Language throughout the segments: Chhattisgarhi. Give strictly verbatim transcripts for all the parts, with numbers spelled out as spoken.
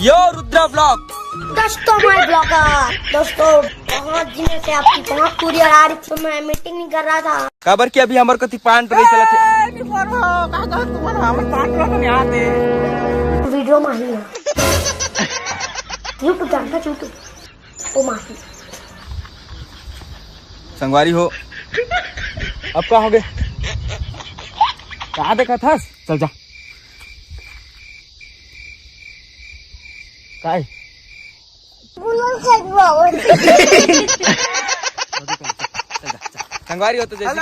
यो रुद्रा ब्लॉग। दोस्तों, मैं ब्लॉगर। दोस्तों, बहुत दिनों से आपकी बहुत कुरियर आ रही थी, तो मैं मीटिंग नहीं कर रहा था। काबर कि अभी हमर कति पान टोरई चलत हे। वीडियो में ही है। YouTube जानता, YouTube। ओ माही। संगवारी हो, अब का होगे? का देखत हस? चल जा। काय? संगवारी हो तो जैसे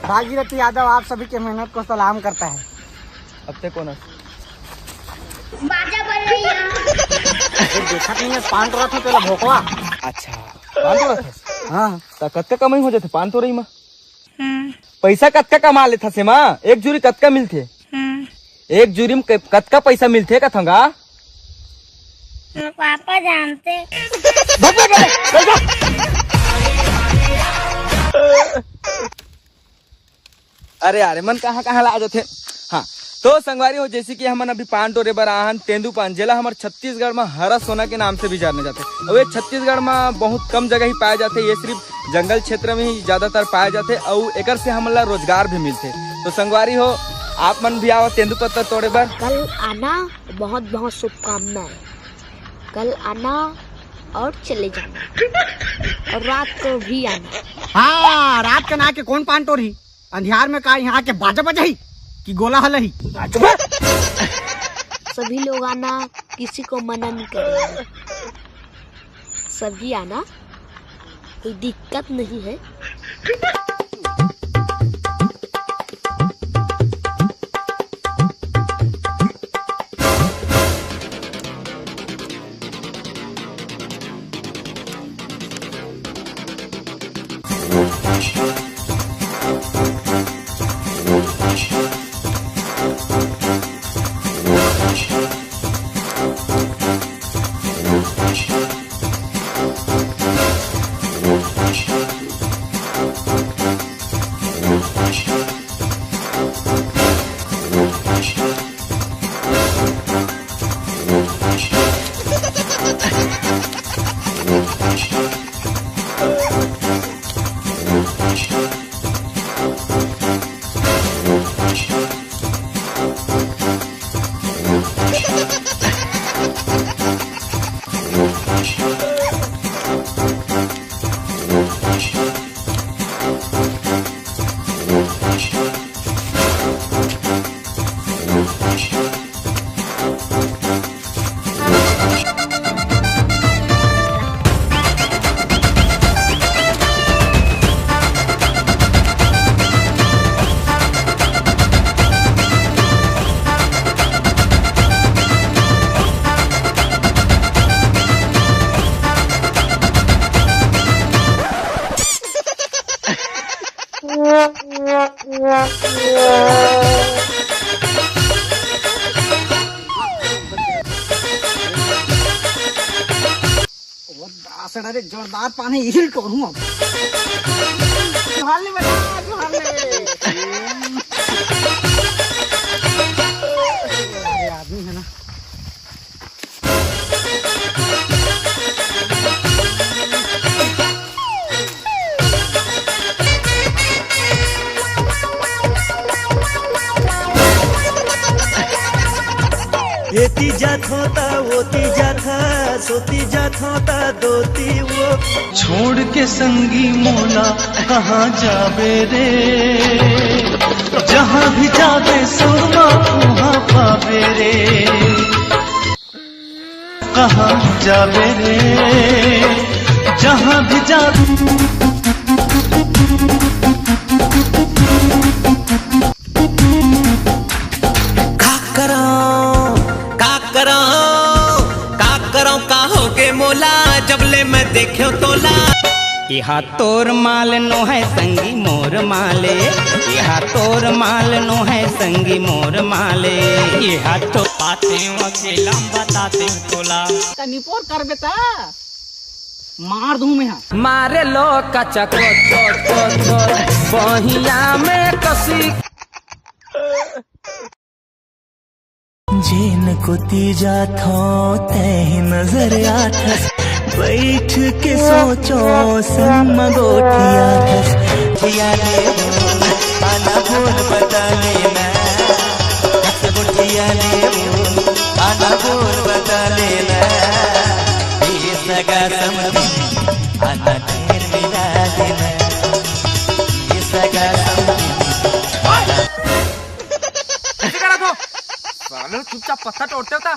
भागीरथी यादव आप सभी के मेहनत को सलाम करता है। अब ते कौन है? बाजा बज रही है। ये देखत नहीं है, पान टोरत हे तेला भोकवा। अच्छा, पान टोरत हे? हाँ। त कतका कमाई हो जाथे पान टोरई मा? हम्म। पैसा कतका कमा लेथस एमा? एक जुरी कतका मिलथे? हम्म। एक जुरी म क-, कतका पैसा मिलथे कथंव गा? मोर पापा जानथे। भग, भग, भग, भग, भग। अरे यार, मन कहाँ कहाँ ला आ जाथे। हाँ, तो संगवारी हो, जैसे कि हमन अभी पान टोरे बर आए हन, तेंदू पान, जेला हमर छत्तीसगढ़ म हरा सोना के नाम से भी जाने जाथे। अउ ये छत्तीसगढ़ म बहुत कम जगह ही पाए जाथे, ये सिर्फ जंगल क्षेत्र में ही ज्यादातर पाए जाथे, अउ एकर से हमन ला रोजगार भी मिलथे। तो संगवारी हो, आप मन भी आवा तेंदू पत्ता तोड़े बर। कल आना, बहुत बहुत शुभकामनाएं। कल आना और चले जाना, और रात को भी आना। हाँ, रात के ना के कौन पान टोरही? अंधियार में का यहाँ के बाजा बजाही कि गोला हलही? सभी लोग आना, किसी को मना नहीं करेंगे। सभी आना, कोई दिक्कत नहीं है। जोरदार पानी हिल टोरू अब। जोहार ले बेटा, जोहार ले। अरे आदमी है ना। एती जाथो ता ओती जाथा, सोती जाथो ता दोती वो। छोड़ के संगी मोला कहाँ जाबे रे, जहाँ भी जाबे सुरमा उहाँ पाबे रे। कहाँ जाबे रे, जहाँ भी जाबे। का करंव, का करंव, का करंव, का होगे मोला, जब ले मैं देखेंव तोला। एहा तोर माल नोहे संगी मोर माले, एहा तोर माल नोहे संगी मोर माले। एहा तो पाते अकेला बताते तोला। तनी पोर करबे त मार दूं मैं हा। मारे लो कचको चो चो चो, बहिया में कसी। जेन कोती जाथो तेही नजर आथस, बैठ के सोचो संग म गोठियाथस। गोठिया लेबो, आना बोल बता लेना। गोठिया लेबो, आना बोल बता लेना। ये सगा समधी, आना ढेर मिला लेना। ये सगा समधी, आना ऐसे करा तो। साले चुपचाप पत्ता तोड़ते होता।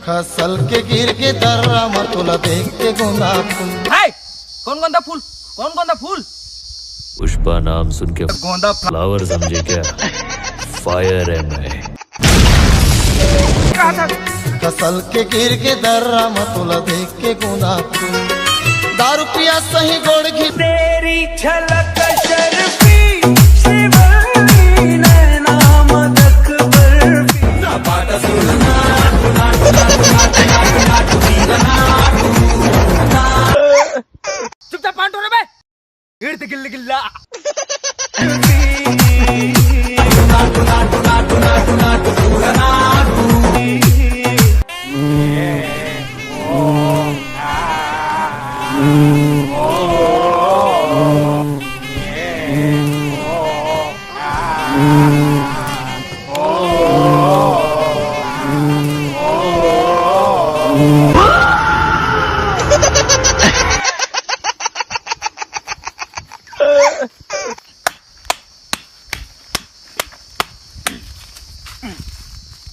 खसल के गिर के दर्रा म तोला देख के गोंदा फूल। हाय! कौन गोंदा फूल? कौन गोंदा फूल? पुष्पा नाम सुन के गोंदा फूल। फ्लावर समझे क्या? फायर है मैं। कहा था? खसल के गिर के दर्रा म तोला देख के गोंदा फूल। दारू पिया सही गोड़ घी। तेरी झलक शर्फी, शिवली नैना मदक बर्फी। चुपचाप पान टोरे बे। इर्द गिल्ल गिल्ला।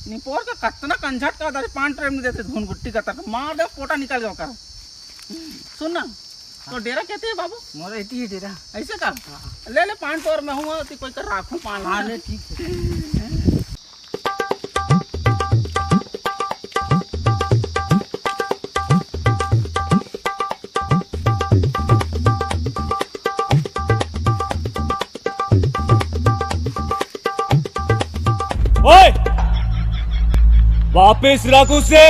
निपोर के कतना कंझट का दर पान ट्रेन में देते धुन गुट्टी का तक मार दे पोटा निकल गया कर। सुन ना, तो डेरा कहते हैं बाबू? मोर एती ही डेरा। ऐसे का? हाँ। ले ले पान तो और मैं हूँ, तो कोई कर राखूं पान। हाँ, ले, ठीक है। ओए! वापस रख उसे।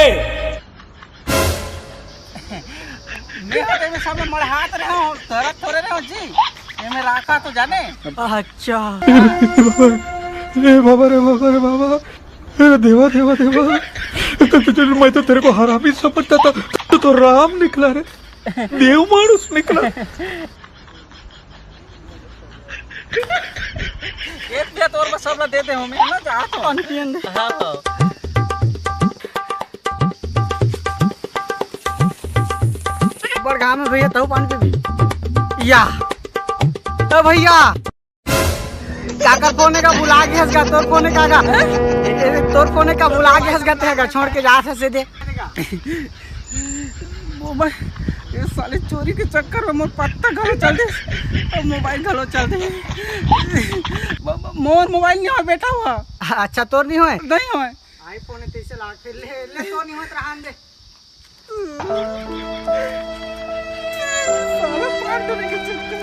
मैं तो एमे सब मढ़हात रहे हूँ, तरत थोड़े रहे हूँ जी। एमे राखा तो जाने। अच्छा। ए बाबा रे बाबा रे बाबा, ए देवा देवा देवा, तो, तो, तो, मैं तो तेरे को हरामी समझता था, तू तो राम निकला रे, देव मानुस निकला। एक दे तोर बस सबला दे दे हमें ना जा तो। पानी पियन दे। हाँ, हाँ। बड़ घाम है भैया, तहु पानी पीबी? या। तो भैया, काकर फोन का बुला के हंस गा, तोर फोन का गा। ए, तोर फोन का बुला के हंस गा, ते का छोड़ के जा से दे। मोबाइल, ये साले चोरी के चक्कर में मोर पत्ता घलो चल दे, और मोबाइल घलो चल दे। मोर मोबाइल नहीं हो बेटा हुआ। अच्छा, तोर नहीं होए? नहीं होए। iPhone है, तो इसे ला, फिर ले, ले तो नहीं होत रहा दे। साला पागल है के चक्कर।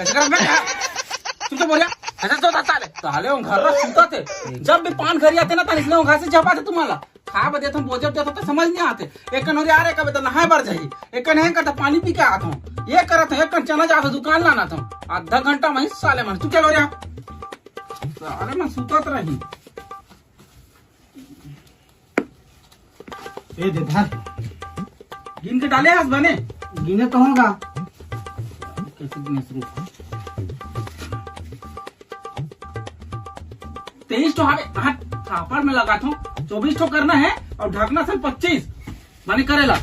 ऐसे कर, मैं कहा, तुम तो बोलिया, ऐसे तो साले, साले वो घर रहा सूता थे। जब भी पान घर आते ना, तान इसलिए वो घर से झपाते तुम्हारा। खा बदे तो बोझ देता तो समझ नहीं आते। एक कन हो रहा, अरे कभी तो नहाए बर जाही, एक कन है करता पानी पी के आता हूँ, ये करत हूँ, एक कन चना जाता दुकान लाना था, आधा घंटा में साले मन तू क्या लो रहा? साले मन सूतत रही। ए दे धर। गिन के डाले हस बने? गिने तो होगा। कैसे गिने शुरू? तेईस ठो हवे, हाँ, थापड़ में लगा थो, चौबीस ठो करना है और ढकना से पच्चीस, माने करेला।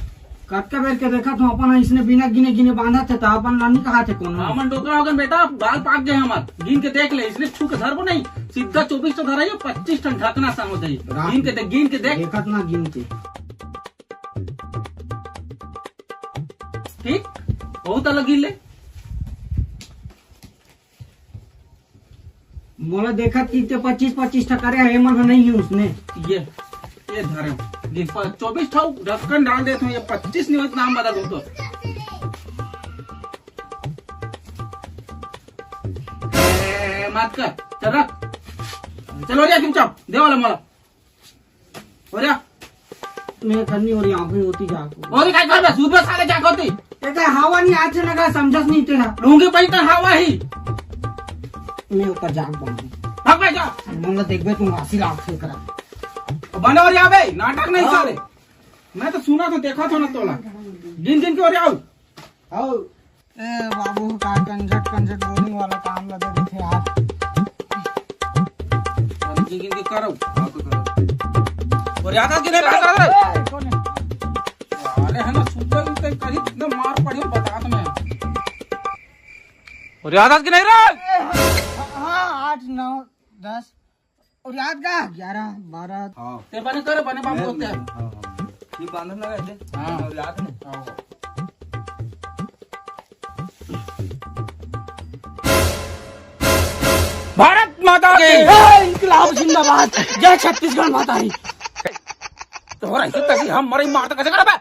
कतका बेर के देखत हूँ, अपन इसने बिना गिने गिने बांधत हे, त अपन ला नहीं कहाथे कोनो। हमन डोकरा होगन बेटा, बाल पाक गए हमर। गिन के देख ले, इसने छू के धरबो नहीं, सीधा चौबीस ठो धराई, पच्चीस ठन ढकना संग होत हे। राख। गिन के देख, गिन के देख। देखत ना गिन के। ठीक, बहुत अलग गिन ले। मोला देखत कि ते पच्चीस पच्चीस ठा करे हे, मन ह नहीं है उसने। ये, ये धरे। ये प-, चौबीस ठा ढक्कन डाल देत हूँ, ये पच्चीस नहीं होत, नाम बदल दूँ तो। ए, मत कर, चल रख। चलो रे चुपचाप, दे वाला मोला। हो रहा? मैं करनी हो रही आंखें होती जाको। और काय कर बे, सूत बे साले, क्या करती? तेरा हवा नहीं आते ना, समझस नहीं तेरा। लूंगी भाई तो हवा ही। मैं ऊपर जाग पाऊंगी। भाग भाई जा। मन ला देखबे तुम आसी लाख से करा। बने हो रहा बे, नाटक नहीं हाँ। साले। मैं तो सुना था, देखा था ना तोला। गिन गिन के हो रहा हूँ। आओ। ए बाबू, का कंजट कंजट बोनी वाला काम लगे देखे यार। अरे जी, जी, जी, करो। हाँ, तो करो। और याद आ कि नहीं, बात आ रहा है? ए, कौन है? अरे, है ना, सुतल उतल करी, इतना मार पड़ी, बता तुम्हें। और याद आ कि नहीं रे? ए, हाँ, हाँ, आठ, नौ, दस। और याद का? ग्यारह, बारह। हाँ। ते बने करे, बने बाप मैं बोलते हैं। हाँ, हाँ। ये बांधन लगा दे। हाँ। और याद नहीं। हाँ। भारत माता की। ए, इंकलाब जिंदाबाद। जय छत्तीसगढ़ माता की। तो हो रहा है, तभी हम मरे मारते कैसे कर बे?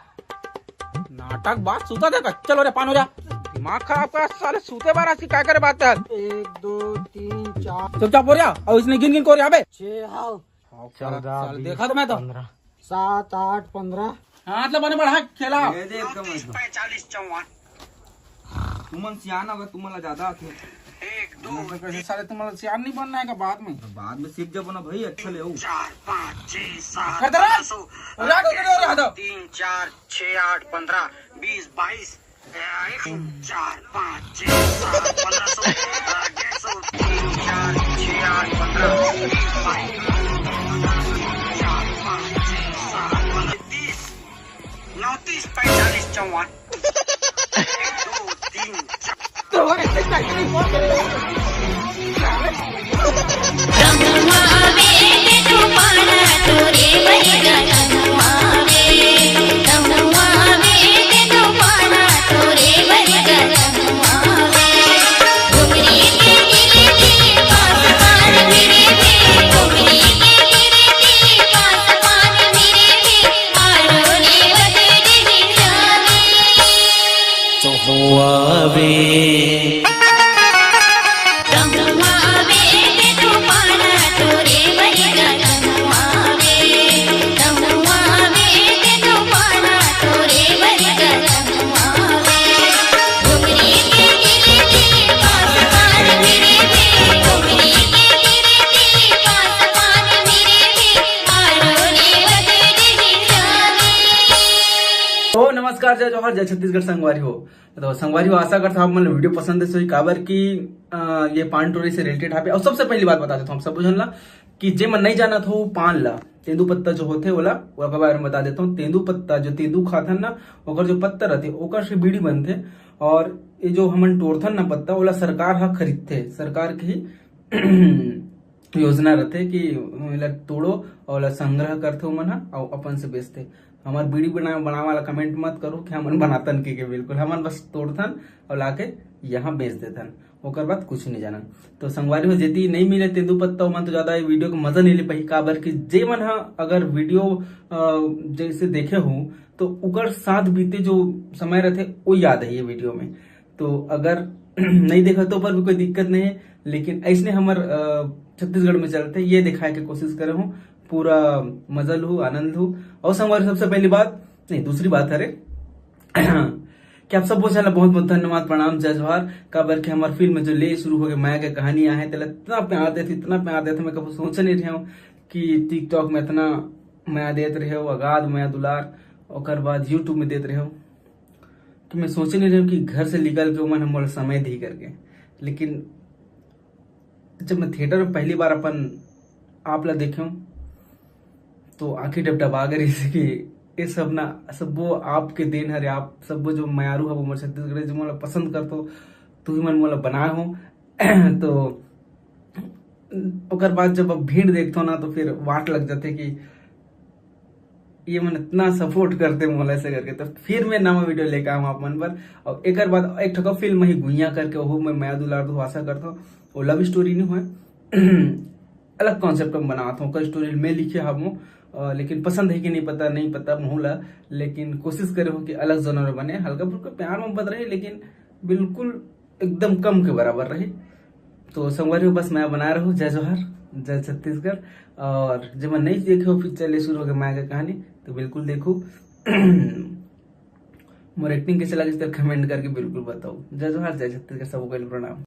नाटक बात सूता दे, चलो रे, पान हो जा। दिमाग खराब कर साले, सूते बार आज की काय करे बात कर। एक, दो, तीन, चार। चुपचाप हो जा, और इसने गिन गिन को रहा बे। छह, हाँ। हाँ, चौदह, साले, बीस, देखा तो मैं तो। पन्द्रह। सात, आठ, पन्द्रह। हाँ, मतलब, बने बढ़ा खेला। ये दे एकदम ऐसा। पैंतालीस, चौवन। तुमन सियान हो, तुमन ला ज्यादा आथे। एक, दो, मतलब, कैसे साले, तुमन ला सियान नहीं बनना है का बाद में? बाद में सीख जाबो ना भाई, अच्छा ले हो। चार, पाँच, छः, सात, कर दे रे। पन्द्रह सौ। और याद हो, याद हो। तीन, चार, छः, आठ, पन्द्रह, बीस, बाईस, एक, चार, पाँच, छः, सात, पन्द्रह सौ, डेढ़ सौ, तीन, चार, छः, आठ, पन्द्रह, बीस, बाईस, चार, पाँच, छः, सात, पन्द्रह, तीस। नौ तीस पैंतालीस चौवन। एक, दो, तीन, चार। तो नमस्कार, जय जोहार, जय छत्तीसगढ़ संगवारी हो। तो संगवारी हो, आशा करता हूँ आप मन ला video पसंद आइस होही, काबर कि, अ, ये पान टोरी से related हावे। और सबसे पहली बात बता देता हूँ आप सब झन ला कि जे मन नहीं जानत हो पान ला, तेंदू पत्ता जो होथे ओला, ओकर बारे में बता देता हूँ। तेंदू पत्ता जो तेंदू खाथन ना, ओकर जो पत्ता रहथे ओकर से बीड़ी बनथे। और ये जो हमन टोरथन ना पत्ता, ओला सरकार ह खरीदथे, सरकार के ही योजना रथे कि एला तोड़ो और एला संग्रह करथे ओमन ह और अपन से बेचथे। हमार बीड़ी बना-, बनावे वाला comment मत करो कि हमन बनातन के, के बिल्कुल, हमन बस तोड़थन और लाके यहाँ बेच देथन, ओकर बाद कुछ नहीं जानन। तो संगवारी हो, जेती नहीं मिले तेंदू पत्ता, ओमन तो ज्यादा ये video के मजा नहीं ले पाही, काबर कि जे मन ह अगर video, अ, जैसे देखे हो तो ओकर साथ बीते जो समय रहथे वो याद है ये video में। तो अगर नहीं देखा तो ओकर भी कोई दिक्कत नहीं है, लेकिन ऐसने हमर, अ, छत्तीसगढ़ में चलथे, ये दिखाए के कोशिश करे हूँ, पूरा मजा लू, आनंद लू। और संगवारी, सबसे पहली बात, नहीं, दूसरी बात, अरे, कि आप सबो झन ला बहुत बहुत धन्यवाद, प्रणाम, जय जोहार। काबर कि हमर film में जो ले शुरू हो गए मया के कहानी आहे, तेला इतना प्यार देथे, इतना प्यार देथे, मैं कभी सोचे नहीं रहे हूँ कि TikTok में इतना मया देत रहे हो, अगाध मया दुलार, ओकर बाद YouTube में देत रहे हो। कि मैं सोचे नहीं रहे हूँ कि घर से निकल के ओमन हमर समय दी करके। लेकिन जब मैं theatre में पहली बार अपन आप ला देखे हूँ, तो आँखी डबडबा गई रहिस कि ये सब ना, सबो आपके देन हरे। आप सबो जो मयारू हवो मोर छत्तीसगढ़, जो मोला पसंद करथो, तुही मन मोला बनाए हो। तो ओकर बाद जब अब भीड़ देखथो ना, तो फिर वाट लग जाथे कि ये मन इतना सपोर्ट करते मोला, ऐसे करके। तो फिर मैं नवा वीडियो लेके आऊँ आप मन बर। और एकर बाद एक ठो फिल्म ही गुइया करके, वो मैं मया दुलार दो आशा करता हूँ। वो लव स्टोरी नहीं हुए, अलग कॉन्सेप्ट में बनावत हूँ। ओकर स्टोरी मैं लिखे हूँ, अ, लेकिन पसंद है कि नहीं पता, नहीं पता महू ला। लेकिन कोशिश करे हो कि अलग जॉनर बने, हल्का फुल्का प्यार मोहब्बत रहे, लेकिन बिल्कुल एकदम कम के बराबर रहे। तो संगवारी हो, बस मया बनाए रहो। जय जोहार, जय छत्तीसगढ़। और जब नहीं देखे हो पिक्चर ले शुरू हो गए मया के कहानी, तो बिल्कुल देखो। मोर एक्टिंग कैसे लगे, तो कमेंट करके बिल्कुल बताओ। जय जोहार, जय छत्तीसगढ़, सबको प्रणाम।